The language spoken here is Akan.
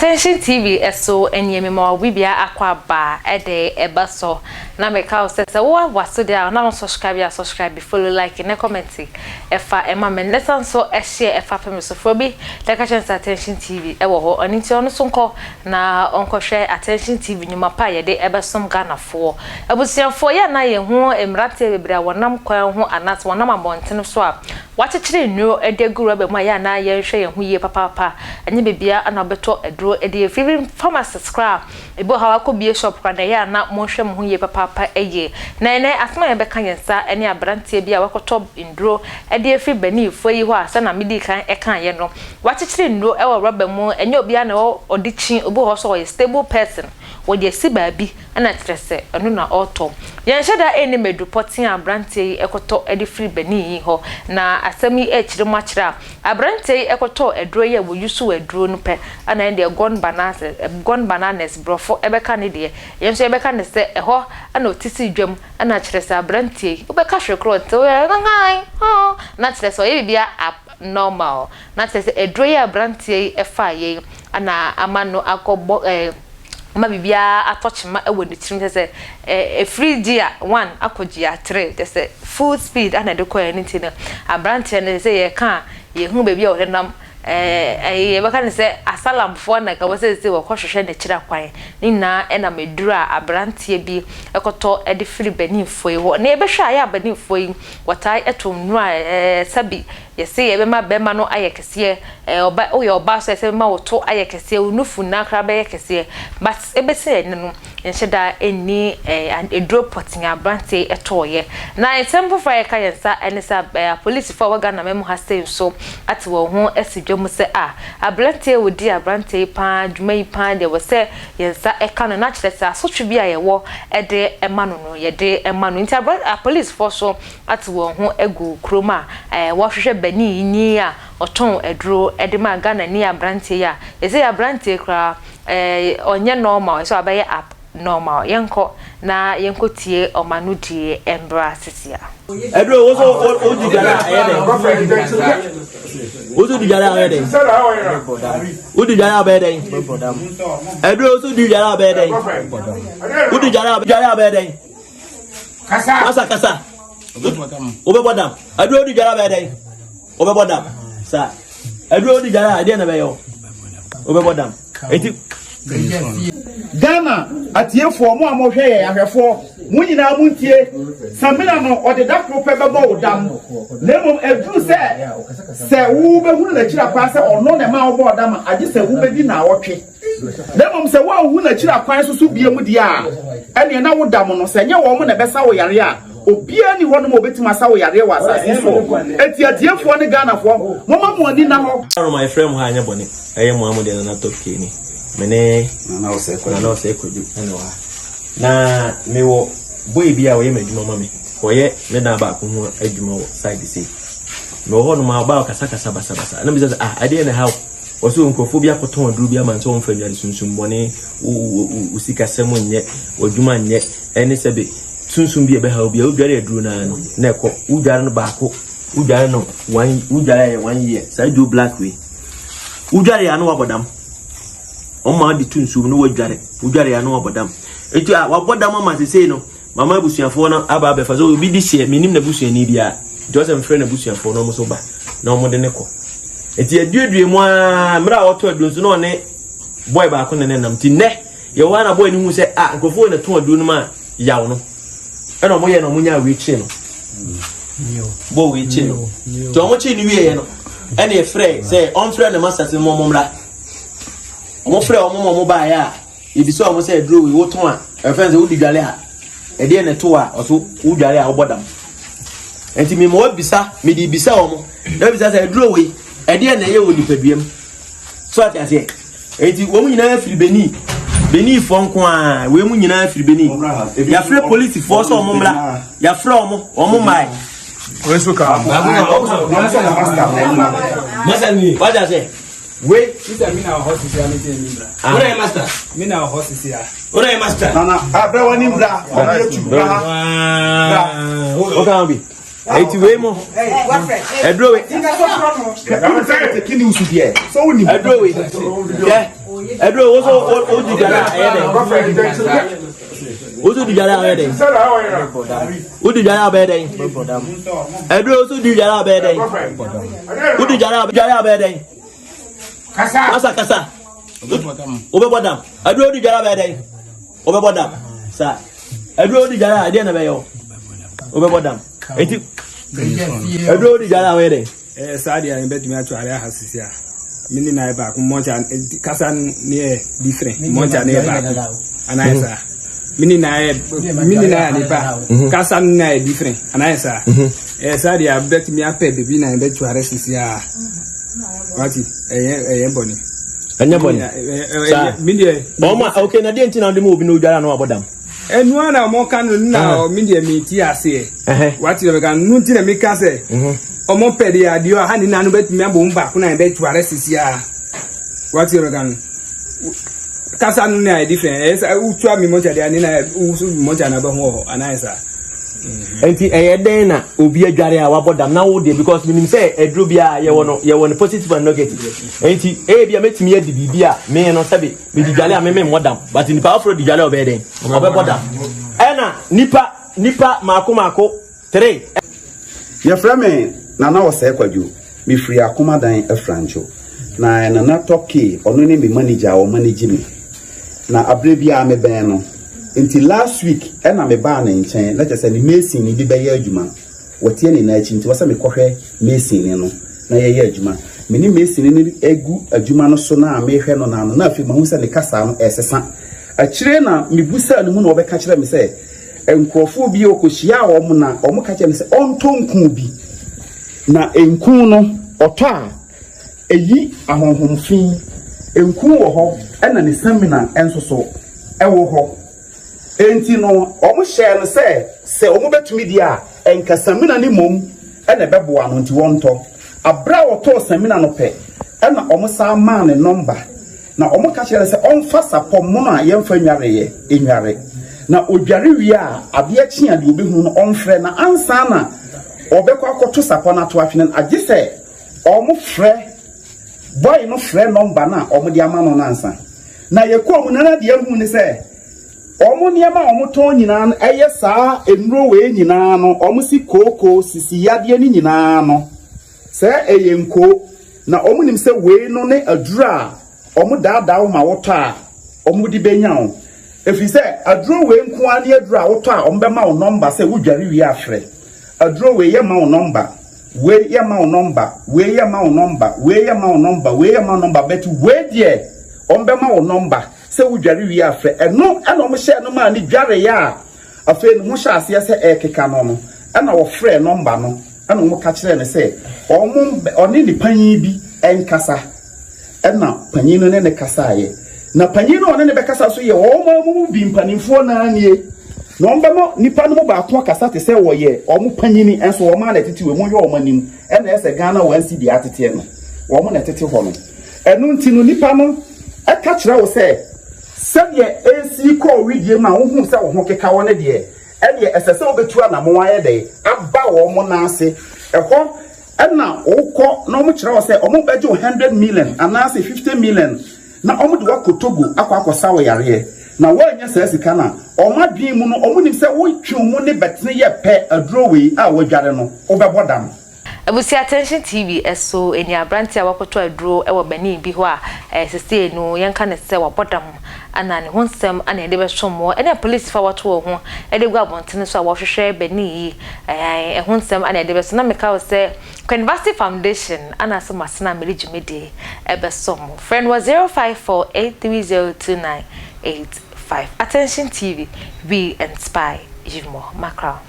Attention TV so nie mema wo bibia akɔ aba de ɛba so na meka wo sɛ sɛ wo aba so deɛ a na wo subscribe a subscribe follow like ne comment ɛfa ɛma me ne san so share ɛfa fɛ me so frɛ obi na ka kyerɛ no sɛ Attention TV ɛwɔ hɔ ɔno nti ɔno so nkɔ na ɔnkɔhwɛ Attention TV nnwuma pa a yɛde ɛbɛsom Ghanafoɔ abusuafoɔ yɛ na yɛhu mmeranteɛ bebree a wɔnam kwan ho anaasɛ wɔnam abɔntene so a Wɔakyekyere nnuro de agu rɔba mu a ɛyɛ a na yɛnhwɛ yɛn ho yie papaapa. Ɛnyɛ baabiara na wobɛtɔ aduro de afiri. Even pharmacist koraa, ebi wɔ hɔ a wakɔbue shop koraa na ɛyɛ a na monhwɛ mo ho yie papaapa yie. Na ɛnnɛ asɛm a yɛbɛka yɛn nsa ne aberanteɛ bi a wakɔtɔ nnuro de afiri Beninfoɔ yi hɔ a sɛdeɛ medii kan kaeɛ no, wakyekyere nnuro wɔ rɔba mu. Ɛnyɛ obiara na ɛwɔ ɔde kyi, obi wɔ hɔ nso a ɔyɛ stable person, wɔde asi baabi. na kyerɛ sɛ ɛno na ɔretɔ. Yɛnhyɛ da nnim aduru pɔtee a aberanteɛ yi kɔtɔ de firi Benin yi hɔ, na asɛm yi rekyerɛ mu akyerɛ a, aberanteɛ yi kɔtɔɔ aduro yi a wɔyusu aduro no pɛ na ɛndeɛ gone bananas, gone bananas, borɔfo bɛka ne deɛ, yɛn nso yɛbɛka no sɛ ɛhɔ na ɔte sii dwam na kyerɛ sɛ aberanteɛ yi, wobɛka hwee koraa ɔnte, woyɛ nhanhan, hɔn, na kyerɛ sɛ ɔyɛ biribiara abnormal, na kyerɛ sɛ aduro yi a aberanteɛ yi faeɛ yi na ama no akɔbɔ ɛɛ. ama biribiara atɔ kyema wɔ ne tirim kyerɛ sɛ ɛfiri gear one akɔ gear three kyerɛ sɛ full speed ana ɛde kɔɛ no nti no aberanteɛ no sɛ yɛka a yɛhu baabi a ɔnenam ɛɛ yɛbɛka no sɛ asalamfoɔ na ɛka sɛ sɛ wɔkɔhwehwɛ n'akyiri akwan ne nyinaa ɛnam aduru a aberanteɛ bi ɛkɔtɔ de firi Beninfoɔ yi hɔ na yɛbɛhwɛ a yɛ a Beninfoɔ yi wɔtae ɛto nnuro a ɛɛ sɛbi Yɛse yɛbɛma bɛma no ayɛ kɛseɛ eh, ɔba woyɛ ɔbaa so a yɛsɛ bɛma wo to ayɛ kɛseɛ, wo nufu nyinaa koraa bɛyɛ kɛseɛ but ɛbɛsi ɛnnɛ no yɛnhyɛ da nni eh, aduro pɔtee a aberanteɛ yi tɔɔyɛ. Na nsɛm foforɔ a yɛka yɛn nsa ne sɛ eh, apolisifoɔ a wɔ Ghana man mu ha sei nso ate wɔn ho asi dwa mu sɛ ah, aberanteɛ yi ɔdi aberanteɛ yi paa dwuma yi paa deɛ wɔ sɛ yɛn nsa ɛka no na kyerɛ sɛ asotwe bi a yɛwɔ de ma no no yɛde ma no nti apolisifoɔ so ate wɔn ho agu kurom a wɔrehwehwɛ Beninni a ɔtɔn aduro de ma Ghanani aberanteɛ yi a ɛsei aberanteɛ yi koraa ɔnyɛ normal ɛsɛ wabɛyɛ ab normal yɛnkɔ na yɛnkɔ tie ɔma no die mbra sisia. Ɛduro wo so wo di dware a ɛyɛ dɛ. Wo so di dware a ɛyɛ dɛ. Wo di dware a ɔbɛyɛ dɛ. Ɛduro wo so di dware a ɔbɛyɛ dɛ. Wo di dware a ɔbɛyɛ dɛ. Kasa kasa. Wobɛbɔ dam. Aduro wodi dware bɛyɛ dɛn? Wobɛbɔ dam. Saa. Aduro wodi dware a ɛdeɛ na ɛbɛyɛ wo. Wobɛbɔ dam. Eti. Ghana atiefoɔ mo a mohwɛ yɛn ahwɛfoɔ mo nyinaa mo ntie Samina no ɔde da koro pɛ bɛbɔ wo dam na mmom ɛduru sɛ sɛ wobɛhunu n'akyiri akwan sɛ ɔno na ɛma wobɔɔ dam a agye sɛ wobɛdi naawɔtwe Na mmom sɛ woanhu n'akyiri akwan so so bio mu deɛ a, ɛnneɛ na wo da mu no, sɛ ɛnyɛ wɔn na ɛbɛsa wo yareɛ a, obiara nni hɔnom a ɔbɛtumi asa wo yareɛ wɔ asase yi soɔ. Enti atiefoɔ ne Ghanafoɔ, momma mo ani nna hɔ. Roma yɛfrɛ mo ha anyɛ bɔne ɛyɛ mo a mo deɛ Nana Top K ni me ne Nana Osei Kwadu ɛna wɔ ha na mewɔ boy bi a ɔyɛ m'adwuma ma me ɔyɛ me dan baako ho adwuma wɔ side sei mewɔ hɔ nom a ɔbaa ɔkasakasa basabasa na bisa sɛ ah adeɛ na ɛha wo Wɔse nkurɔfoɔ bi akɔtɔn aduro bi ama no sɛ wɔmfa nnware sunsum bɔne, wo sikasɛm nyɛ, w'adwuma nyɛ, ɛne sɛbe sunsum bi a ɛbɛha wo bi a wodware aduro no ara no na ɛkɔ. Wodware no baako, wodware no one, wodware ayɛ one year, saa aduro black wei. Wodware a na wabɔ dam. Wɔn ma de to nsuom na wadware, wodware a na wabɔ dam. Nti a wabɔ dam ama sesei no, Mama abusuafoɔ no aba abɛfa sɛ obi de hyeɛ menim n'abusuani biara nti ɔsɛ mfrɛ n'abusuafoɔ na wɔn nso ba na wɔn de ne kɔ nti aduadua mu aa mmerɛ a wɔtɔ aduro nso na ɔne bɔɛ baako ne ne nam nti nnɛ yɛwɔ hɔ na bɔɛ no hu sɛ a nkurɔfoɔ na tɔn aduro no ma yaw no ɛna wɔn yɛ na wɔn nya wei kyee no bɔ wei kyee no nti wɔn kyee no wieɛ no ɛna ɛfrɛ sɛ ɔmfrɛ ne masase no wɔn mmra wɔn frɛ wɔn ma wɔn baeɛ a Yɛbisa wɔn sɛ aduro wei wotɔn a ɛfɛn sɛ wodi dwale a ɛdeɛ na ɛto a ɔso wodwale a wobɔ dam nti mema wabisa mede bisa wɔn na wabisa sɛ aduro wei ɛdeɛ na ɛyɛ wɔ nipadua mu so ate aseɛ nti wɔn nyinaa firi Benin Beninfoɔ nko a wei mu nyinaa firi Benin yɛafrɛ polisifoɔ sɛ wɔn mmra yɛafrɛ wɔn wɔn mmae. Wate aseɛ Wei. Sisa mi na ɔhɔ sisi a mi ti mi bra. Wọ́n yɛ master. Mi na ɔhɔ sisi a. Wọ́n yɛ master. Nana abirɛ wɔ ni bra ɔbi etu bra ha bra. O kan bi. Eti wei mo. Ɛduro wei. Ɛduro wei. Yɛ. Ɛduro wo so wo di dware a ɛyɛ dɛ. Wo so di dware a ɔyɛ dɛ. Wo di dware a ɔbɛyɛ dɛ. Ɛduro wo so di dware a ɔbɛyɛ dɛ. Wo di dware a dware a ɔbɛyɛ dɛ. Kasa kasa. Wobɛbɔ dam. Ɛduro wo di dware a ɔbɛyɛ dɛ. Wobɛbɔ dam. Sa. Ɛduro wo di dware a ɛdeɛ na ɛbɛyɛ wo. Wobɛbɔ dam. Eti ɛduro wo di dware a ɔyɛ dɛ. Ɛyɛ saa deɛ a yɛbɛtumi ato are aha sisi a me ne na yɛ baako mmɔnkya kasa no ne yɛ different mmɔnkya ne yɛ baako anaa yɛ saa me ne na yɛ me ne na yɛ nipa mhm. kasa no na yɛ different anaa yɛ saa mhm. ɛyɛ saa deɛ a bɛtumi apɛ bebi na yɛbɛto are sisi a wati ɛyɛ ɛyɛ bɔne ɛnyɛ bɔne saa me deɛ ɔmo ok na deɛ nti na ɔde mu obi na odwara na wabɔ dam Ɛno ara na wɔka no na me deɛ mete aseɛ. Wate deɛ meka no nti na meka sɛ wɔn pɛ deɛ adeɛ a ha ne na no bɛtumi abɔ mu baako na yɛbɛto are sisi a. Wate deɛ meka no. Kasa no na yɛ different. Ɛyɛ sɛ wotua mi mɔkya deɛ ne na woso mɔkya na bɛho wɔ hɔ anaa yɛ saa. Nti ɛyɛ dɛn na obi adware a wabɔ dam na wo deɛ because menim sɛ aduro biara yɛwɔ no yɛwɔ no positive and negative. Nti ebi a mɛtumi adi biribi a me no sɛbe medi dwale a meme mmɔ dam but nipa aforo di dwale a ɔbɛyɛ dɛn ɔbɛbɔ dam ɛna nipa nipa mako mako tere. Yɛfrɛ me Nana Osei Kwadwo, mefiri Akomadan Afrancho. Na Nana Top K, ɔno ne me manager a ɔmanage me. Na aberɛ biara mebɛn no. Nti last week ɛna mebaa ne nkyɛn, na kyerɛ sɛ ne mason bi bɛyɛ adwuma. Wɔteɛ ne nan akyi nti ɔsɛ mekɔhwɛ masonni no na yɛyɛ adwuma. Me ne masonni no gu adwuma no so na mehwɛ no na no na afei mahu sɛ ne kasaa no ɛresesa. Akyire na mebusaa no mu na ɔbɛka kyerɛ me sɛ nkurɔfoɔ bi ɔkɔhyiaa wɔn na wɔka kyerɛ no sɛ ɔntɔ nku bi na nku no ɔtɔ a ɛyi ahonhom fi. Nku wɔ hɔ ɛna ne samina nso so ɛwɔ hɔ. Enti no, wɔhyɛɛ no sɛ, sɛ wɔbɛtumi deɛ a, ɛnka samina no mmom na ɛbɛboa no, nti wɔntɔ. Aberɛ a ɔtɔɔ samina no pɛ na wɔsan maa no nɔmba, na wɔka kyerɛɛ no sɛ ɔmfa sapɔ mono a yɛmfa nnwareeɛ nnware. Na ɔdware wie a, adeɛ kye a deɛ ɔbɛhunu no ɔmfrɛ, na ansa na ɔbɛkɔ akɔto sapɔ no ato atwene no, agye sɛ wɔfrɛ, bɔe no frɛ nɔmba no a wɔde ama no no ansa. Na yɛkɔɔ mu no, na deɛ yɛhuu ne sɛ, Wɔn nneɛma a wɔtɔn nyinaa no, ɛyɛ saa nnuro wei nyinaa no, wɔsi kooko, sisi yadeɛ no nyinaa no, sɛ ɛyɛ nkoo. Na wɔnim sɛ wei no ne aduro a wɔdaadaa wo ma wotɔ a, wɔde bɛnya wo. Ɛfiri sɛ aduro wei nko ara ne aduro a wotɔ a wɔbɛma wo nɔmba sɛ wodware wie a frɛ. Aduro wei yɛmma wo nɔmba, wei yɛmma wo nɔmba, wei yɛmma wo nɔmba, wei yɛmma wo nɔmba, wei yɛmma wo nɔmba, but wei deɛ wɔbɛma wo nɔmba. Sɛ wodware wie a frɛ. Ɛno na wɔhyɛɛ no maa no dwareeɛ a afei ne ho hyɛɛ aseɛ sɛ ɛrekeka no no, ɛna wɔfrɛɛ nɔmba no ɛna wɔka kyerɛɛ no sɛ wɔn ɔne ne panyin bi nkasa. Ɛna panyin no ne no kasaeɛ. Na panyin no a ɔne no bɛkasa nso yɛ wɔn ara mu bi mpanimfoɔ no ara nie. Na wɔbɛma nnipa no mu baako akasa te sɛ wɔyɛ wɔn panyini nso wɔn ara na ɛtete wɔ mu hwɛ wɔn anim ɛna ɛsɛ Ghana wɔn si deɛ ateteɛ no wɔn na ɛtete hɔ no. Ɛno nti no, nipa no ka kyerɛ wo sɛ, sɛdeɛ ɛresii kɔɔ wedeɛ mu a wohuu sɛ wo ho keka wo no deɛ, ɛnneɛ ɛsɛ sɛ wobɛtu anammɔn ayɛ dɛn aba wɔn nan ase. Ɛhɔ na wokɔ na wɔkyerɛ wo sɛ wɔbɛgye wo 100 million anaasɛ 50 million na wɔde wo akɔ Togo akɔ akɔsa wo yareɛ. Na woannya saa sika no a, wɔn adwene mu no, wɔnim sɛ wotwe wo mu ne bɛtene yɛ pɛ aduro wei a woadware no, wobɛbɔ dam. Abusua Attention TV so ni aberanteɛ a wakɔtɔ aduro wɔ banin bi hɔ a sesei no yɛnka no sɛ wabɔ dam na ne ho nsɛm na yɛde bɛsom mo ɛne apolisifo a wɔato wɔn ho de agu abɔntene so a wɔrehwehwɛ banin yi ɛho nsɛm na yɛde bɛsom na meka wo sɛ Quinvasti Foundation ana sɛ masena mede dwumadie ɛbɛsom mo frɛ no wɔ 0548302985 Attention TV we inspire you more makra.